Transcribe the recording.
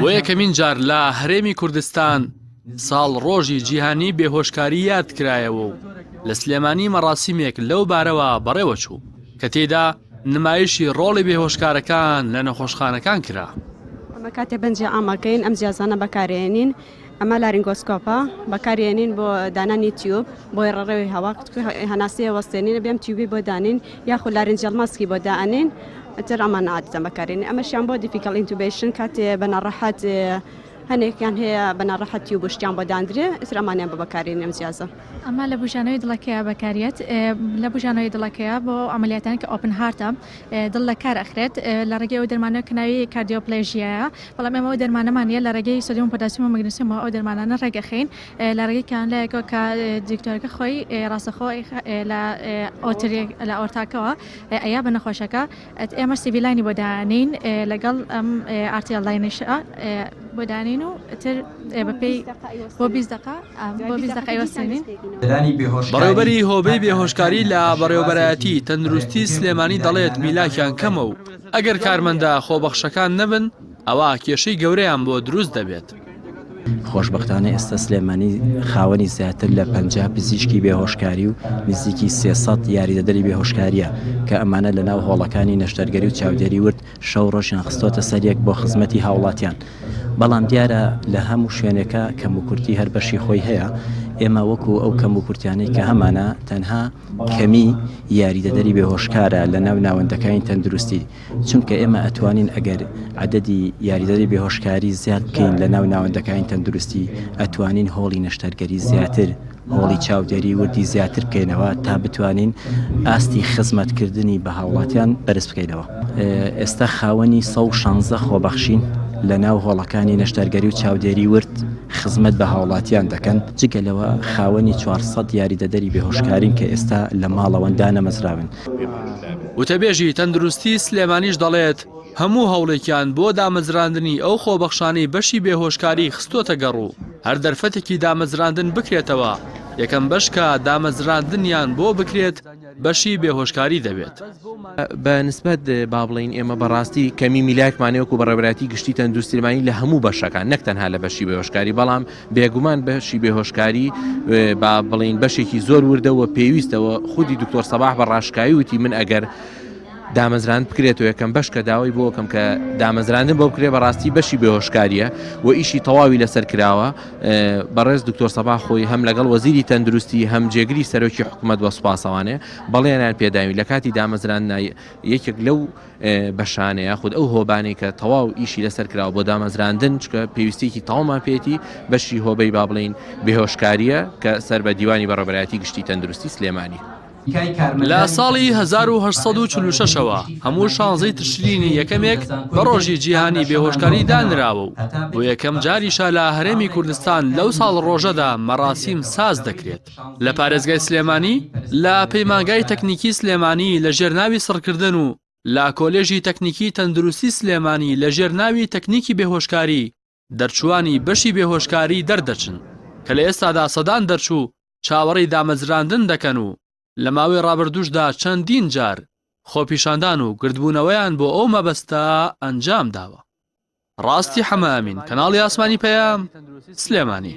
بۆ یەکەمین جار لە هەرێمی کوردستان ساڵڕۆژی جیهانی بێهۆشکاری یادکرایەوە و لە سلێمانی مەڕاسیمێک لەو بارەوە بەڕێوەچوو کە تێیدا نمایشی ڕۆڵی بێهۆشکارەکان لە نەخۆشخانەکان کرا. ئەمە کاتێ بەنجی عامەکەین ئەم جیازانە بەکارێنین ئەمە laryngoscope ە بەکارێنین بۆ دانانی tube بۆی ڕێڕەوی هەوا هەناسەیە وەستێنین بێم tube ی بۆ دانین یاخود laryngeal mask ی بۆ دائەنین ئیتر ئەمان عادەتەن بەکارێنین ئەمەشیان بۆ difficult intubation کاتێ بە ناڕەحەت هەنێکیان هەیە بە ناڕەحەت tube و شتیان بۆ داندرێ ئیتر ئەمانیان بۆ بەکارێنین ئەم جیازە. ئەمە لە بوژانەوەی دڵەکەیە بەکاریەت لە بوژانەوەی دڵەکەیە بۆ عەمەلیاتانی کە open heart ە دڵ لە کار ئەخرێت لە ڕێگەی ئەو دەرمانە کە ناوی cardioplegia یە بەڵام ئێمە ئەو دەرمانەمان نیە لە ڕێگەی سۆدیوم پۆتاسیوم و مەگنسیومەوە ئەو دەرمانانە ڕێک ئەخەین لە ڕێگەی کانولایەکەوە کە دکتۆرەکە خۆی ڕاستەخۆ لە ئۆتریەک لە ئۆرتاکەوە ئەیا بە نەخۆشەکە ئێمە CV line ی بۆ دانین لەگەڵ ئەم arterial line یشە بۆ دانین و تر بەپێی بۆ 20 دقە بۆ 20 دقە ئەیوەستێنین. بەڕێوەبەری هۆبەی بێهۆشکاری لە بەڕێوەبەرایەتی تەندروستی سلێمانی دەڵێت میلاکیان کەمە و ئەگەر کارمەندە خۆبەخشەکان نەبن ئەوا کێشەی گەورەیان بۆ دروست دەبێت. خۆشبەختانە ئێستا سلێمانی خاوەنی زیاتر لە 50 پزیشکی بێهۆشکاری و نزیکی 300 یاریدەدەری بێهۆشکاریە کە ئەمانە لە ناو هۆڵەکانی نەشتەرگەری و چاودێری ورد شەو ڕۆژیان خستۆتە سەر یەک بۆ خزمەتی هاوڵاتیان بەڵام دیارە لە هەموو شوێنێکە کەموکورتی هەر بەشی خۆی هەیە ئێمە وەکو ئەو کەموکورتیانەی کە هەمانە تەنها کەمی یاریدەدەری بێهۆشکارە لە ناو ناوەندەکانی تەندروستی چونکە ئێمە ئەتوانین ئەگەر عەدەدی یاریدەری بێهۆشکاری زیاد بکەین لە ناو ناوەندەکانی تەندروستی ئەتوانین هۆڵی نەشتەرگەری زیاتر هۆڵی چاودێری وردی زیاتر بکەینەوە تا بتوانین ئاستی خزمەتکردنی بە هاوڵاتیان بەرز بکەینەوە. ئێستا خاوەنی 116 خۆبەخشین لە ناو هۆڵەکانی نەشتەرگەری و چاودێری ورد خزمەت بە هاوڵاتیان دەکەن، جگە لەوە خاوەنی 400 یاریدەدەری بێهۆشکارین کە ئێستا لە ماڵەوەن دانەمەزراون. وتەبێژی تەندروستی سلێمانیش دەڵێت، هەموو هەوڵێکیان بۆ دامەزراندنی ئەو خۆبەخشانەی بەشی بێهۆشکاری خستۆتە گەڕ و هەر دەرفەتێکی دامەزراندن بکرێتەوە، یەکەم بەش کە دامەزراندنیان بۆ بکرێت بەشی بێهۆشکاری دەبێت. بە نسبەت با بڵێین ئێمە بەڕاستی کەمی میلاکمان هەیە وەکو بەڕێوەبەرایەتی گشتی تەندروستی سلێمانی لە هەموو بەشەکان نەک تەنها لە بەشی بێهۆشکاری بەڵام بێگومان بەشی بێهۆشکاری با بڵێین بەشێکی زۆر وردە و پێویستەوە خودی دکتۆر سەباح بە ڕاشکاوی وتی من ئەگەر دامەزراند بکرێتەوە یەکەم بەش کە داوای بۆ کەم کە دامەزراندن بۆ بکرێ بەڕاستی بەشی بێهۆشکاریە و ئیشی تەواوی لەسەر کراوە بەڕێز دکتۆر سەبا خۆی هەم لەگەڵ وەزیری تەندروستی هەم جێگری سەرۆکی حکوومەت بە سوپاسەوانێ بەڵێنیان پێداوین لە کاتی دامەزراندنا یەکێک لەو بەشانە یاخود ئەو هۆبانەی کە تەواو ئیشی لەسەر کراوە بۆ دامەزراندن چکە پێویستیکی تەواومان پێێتی بەشی هۆبەی با بڵین بێهۆشکاریە کە سەر بە دیوانی بەڕێوەبەرایەتی گشتی تەندروستی سلێمانی. لە ساڵی 1846 ەوە هەموو شانزەی تشرینی یەکەمێک بە ڕۆژی جیهانی بێهۆشکاری دانراوە و بۆ یەکەم جاریشە لە هەرێمی کوردستان لەو ساڵ ڕۆژەدا مەراسیم ساز دەکرێت. لە پارێزگای سلێمانی لە پەیمانگای تەکنیکی سلێمانی لە ژێر ناوی سڕکردن و لە کۆلێژی تەکنیکی تەندروستی سلێمانی لە ژێر ناوی تەکنیکی بێهۆشکاری دەرچووانی بەشی بێهۆشکاری دەردەچن کە لە ئێستادا سەدان دەرچوو چاوەڕێی دامەزراندن دەکەن و لە ماوەی ڕابردووشدا چەندین جار خۆپیشاندان و گردبوونەوەیان بۆ ئەو مەبەستە ئەنجام داوە. ڕاستی حەمە ئەمین، کەناڵی ئاسمانی پەیام، سلێمانی.